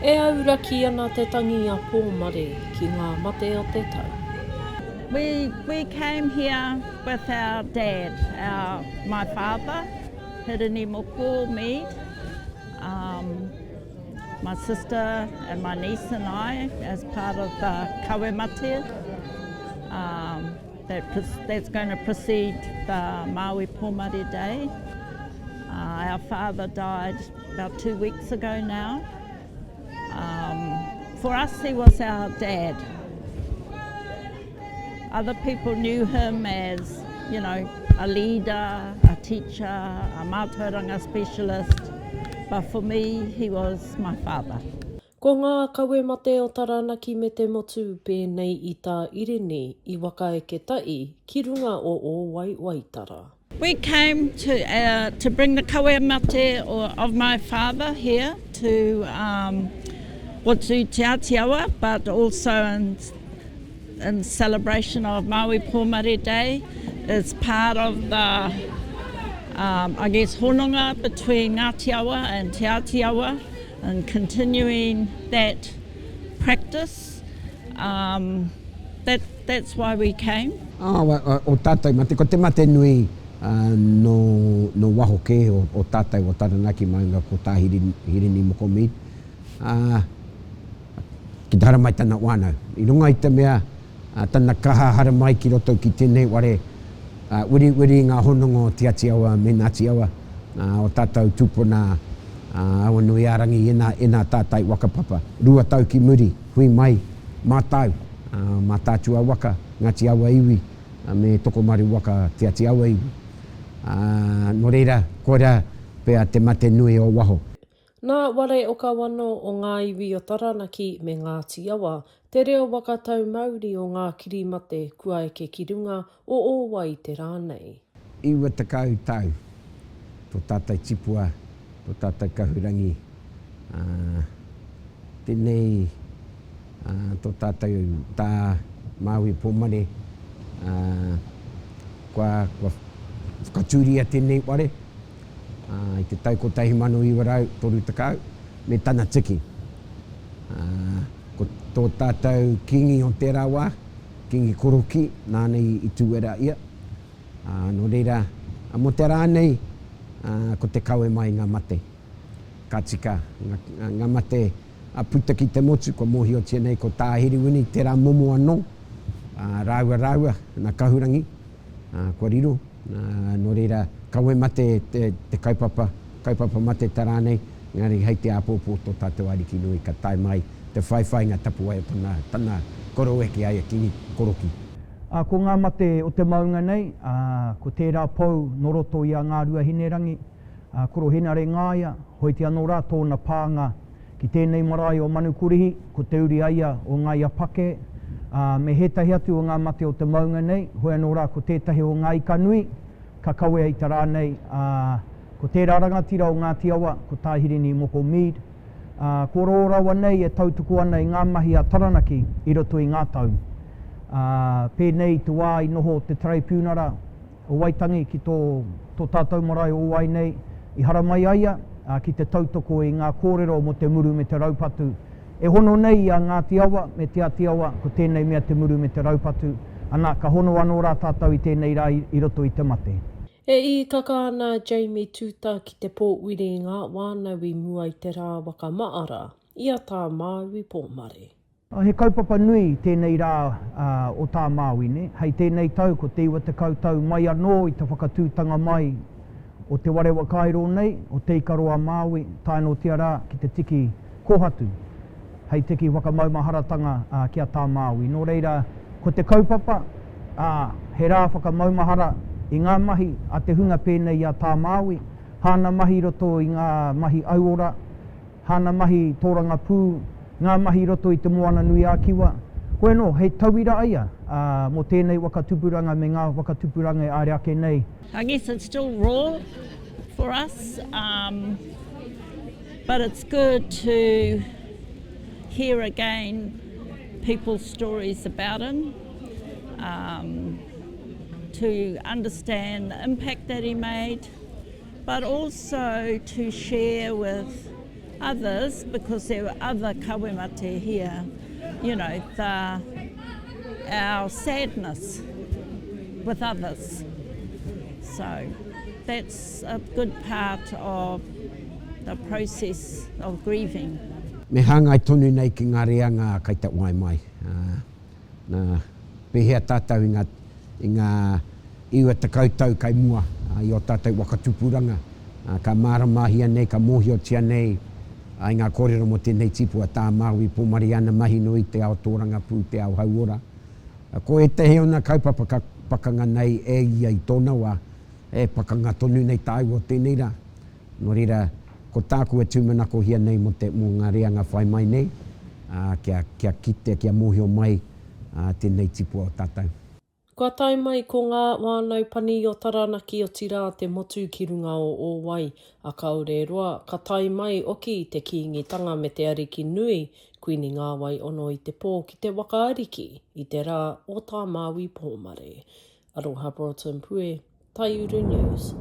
E auraki ana te tangi a Pōmare ki ngā mate o te tau. We, we came here with our dad, our, my father, Hirini Moko Mead, um, my sister and my niece and I as part of the kawe mate um, that, that's going to precede the Maui Pomare Day. Uh, our father died about two weeks ago now. Um, for us, he was our dad. Other people knew him as, you know, a leader, a teacher, a mātauranga specialist, but for me, he was my father. Ko ngā kawe mate o Taranaki me te motu pēnei i tā Irini i wakaeke taʻi ki runga o Ōwai Waitara. We came to uh, to bring the kawe mate of my father here to um, well, to Te Atiawa, but also in, in celebration of Maui Pōmare Day. It's part of the, um, I guess, hononga between Ngāti Awa and Te Atiawa and continuing that practice. Um, that, that's why we came. Ah, o tātou mate, ko te mate nui nō, nō waho kē o, o tātou o Taranaki maunga ko tā Hirini, Hirini Moko Mead, ā, ki te haramai tana whānau. I runga i te mea, tana kaha haramai ki roto ki tēnei ware, ā, wiriwiri i ngā hononga o Te Ati Awa me Ngāti Awa, ā, o tātou tūpuna, ā, Awanuiārangi ēnā, ēnā tātai whakapapa. 2 tau ki muri, hui mai mātau, ā, Mātaatua waka, Ngāti Awa iwi, ā, me Tokomaru waka, Te Ati Awa iwi. Ā, nō reira, koirā pea te mate nui o waho. Nā Ware Okawano o ngā iwi o Taranaki me Ngāti Awa te reo waka tau mauri o ngā kirimate kua eke ki runga o Ōwai i te rā nei. 90 tau tō tātou tipua, tō tātou kahurangi, ā, tēnei tō tātou tā Māui Pōmare, ā, kua, kua whakatūria tēnei ware, i te tau 1930 me tana tiki. Ko tō tātou Kīngi o tērā wā, Kīngi Korokī, nāna i tūwera ia. Nō reira, mō te rā nei, ko te kawe mai i ngā mate. Ka tika, ngā mate puta ki te motu, kua mōhiotia nei ko Tā Herewini tērā momo anō, rāua rāua, nā Kahurangi. ā, kua riro, ā, nō reira, kawe mate te, te kaupapa, kaupapa mate ta rānei, engari hei te āpōpō tō tātou Ariki nui ka tae mai te whaiwhai ngā tapuwae o tana, tana koroeke ai a Kingi Koroki. Ā, ko ngā mate o te maunga nei, ā, ko tērā pou nō roto i a Ngāruahinerangi, ā, Korohenare Ngāia, hoiti anō rā tōna pānga Ki tēnei marae o Manukorihi, ko te uri a ia o Ngāi Apake, ā, me hētahi atu o ngā mate o te maunga nei, hoi anō rā ko tētahi o ngā ika nui ka kawea i te rā nei, ā, ko tērā rangatira o Ngāti Awa, ko Tā Hirini Moko Mead, ā, kua roa rawa nei e tautoko ana i ngā mahi a Taranaki i roto i ngā tau. Ā, pēnei i te wā i noho te Taraipiunara o Waitangi ki tō, tō tātou marae o wai nei, i haramai ai ia ki te tautoko i ngā kōrero mō te muru me te raupatu. E hono nei i a Ngāti Awa me Te Ati Awa, ko tēnei mea te muru me te raupatu, ana, ka hono anō rā tātou i tēnei rā i roto i te mate. E īkaka ana a Jamie Tuta ki te pōwiri i ngā wānau i mua i te rā whakamaara i a Tā Māui Pōmare. He kaupapa nui tēnei rā o Tā Māui, nē? Hei tēnei tau ko te 90 tau mai anō i te whakatūtanga mai o te ware whakairo nei, o Te Ikaroa-a-Māui, tae noatia rā ki te tiki kōhatu, hei tiki whakamaumaharatanga ki a Tā Māui. Nō reira, ko te kaupapa, ā, he rā whakamaumahara i ngā mahi a te hunga pēnei i a Tā Māui, hāna mahi i roto i ngā mahi auora, Hāna mahi tōrangapū, ngā mahi i roto i Te Moana-nui-a-Kiwa. Koe anō, hei tauira a ia mō tēnei waka tupuranga me ngā waka tupuranga e āre ake nei. I guess it's still raw for us, um, but it's good to hear again people's stories about him, um, to understand the impact that he made, but also to share with. others, because there were other kawemate here, you know, the, our sadness with others. So that's a good part of the process of grieving. Me hāngai tonu nei ki ngā reanga kai te wae mai. Nā, pēhea tātou i ngā, i ngā 90 tau kai mua i ō tātou waka tupuranga, ka māramahia nei, ka mōhiotia nei i ngā kōrero mō tēnei tipua tā Māui Pōmare ana mahi nui te ao tōrangapū, te ao hauora. Ko ētahi o ngā kaupapa ka pakanga nei e ia i tōna wā, e pakanga tonu nei tāua o tēnei rā. Nō reira, ko tāku e tūmanakohia nei mō te, mō ngā reanga whai mai nei, ā, kia, kia kitea, kia mōhio mai, ā, tēnei tipua o tātou. Kua tae mai ko ngā whānau pani o Taranaki otirā te motu ki runga o Ōwai, a kaore roa, ka tae mai oki te Kīngitanga me te Ariki nui, Kuini Ngāwai ono i te pō ki te waka ariki i te rā o Tā Māui Pōmare. Aroha Broughton Pue, Taiuru News.